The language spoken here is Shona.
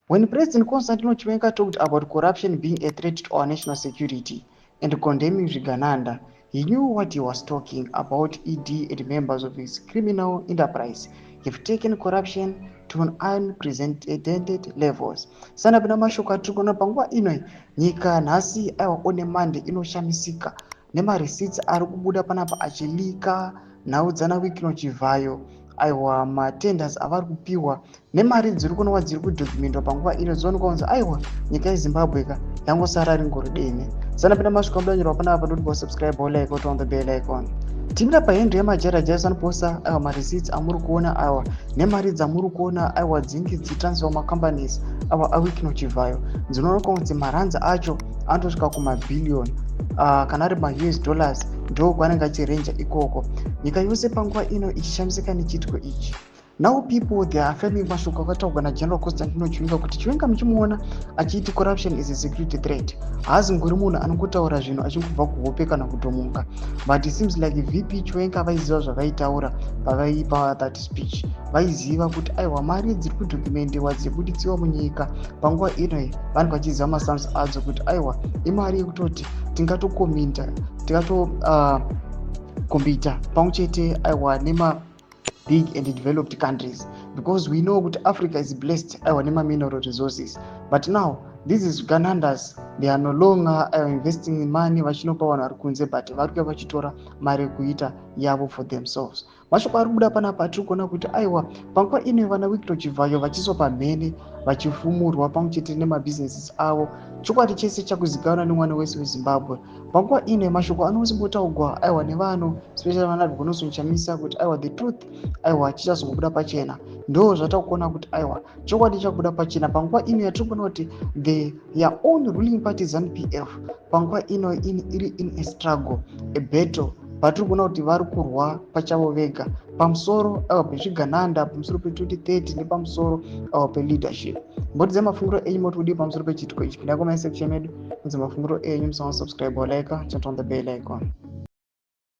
When President Constantino Chiwenga talked about corruption being a threat to our national security and condemning Zvigananda, he knew what he was talking about. ED and members of his criminal enterprise have taken corruption to an unprecedented levels. Sana pina mashoko atiri kuona panguva ino, nyika nhasi, aiwa, one Monday inoshamisika nemareceipts ari kubuda panapa achileaka nhau dzana Wicknell Chivayo. Aiwa, matenders avari kupiwa nemari dziri kunova dziri kudhocumentwa panguva ino dzinoonekwa kunzi, aiwa, nyika yeZimbabwe ka yangosara ringori dene. Sana pina masvika mudanyorwa panapa, panoti subscribe, like, on the bell icon. Timira pahandle yamajara Jason posa. Aiwa, mareceipts amuri kuona, aiwa, nemari dzamuri kuona, aiwa, dzinge dzichitransfer macompanies aiwa aWicknell Chivayo, dzinoonekwa kunzi marands acho anotosvika kumabhiliyoni, kana ari maUS dollars, ndo kwaanenge achirenja ikoko. Nyika yose panguva ino ichishamisika nechiitiko ichi. Now people, they are affirming mashoko akataurwa naGeneral Constantino Chiwenga, kuti Chiwenga muchimuona achiti corruption is a security threat, haazi ngori munhu anongotaura zvinhu achingobva kuhope kana kutomuka, but it seems like VP Chiwenga vaiziva zvavaitaura pavaipa that speech. Vaiziva kuti, aiwa, mari dziri kudhocumentewa dzichibuditsiwa munyika panguva ino, vanhu vachiziva masums adzo, kuti, aiwa, imari yekutoti tingatocompeta, tingatocompeta pamwe chete, aiwa, nema big and developed countries, because we know kuti Africa is blessed, aiwa, nemamineral resources. But now this is ganandas, they are no longer investing money vachinopa vanhu vari kunze, but vari kuya vachitora mari yekuita yavo for themselves. Mashoko ari kubuda panapa atiri kuona kuti, aiwa, panguva ino vana Wicknell Chivayo vachiiswa pamhene, vachifumurwa pamwe chete nemabhizinesis avo. Chokwadi chese chakuzikanwa nemwana wese weZimbabwe. Panguva ino mashoko anosimbotaurwa, aiwa, nevanhu, especially vana Nelson Chamisa, kuti, aiwa, the truth, aiwa, chichazongobuda pachena. Ndo zvatakuona kuti, aiwa, chokwadi chakubuda pachena panguva ino yatiri kuona kuti their own ruling party, ZANU PF, panguva ino iri in a struggle, a battle, patiri kuona kuti vari kurwa pachavo vega pamusoro, aiwa, pezvigananda, pamusoro pe2030 nepamusoro, aiwa, peleadership. Mbotidze mafungiro enyu, moti kudii pamusoro pechiitiko ichi? Pinda comment section medu, mudze mafungiro enyu. Musawa subscribe, like, turn on the bell icon.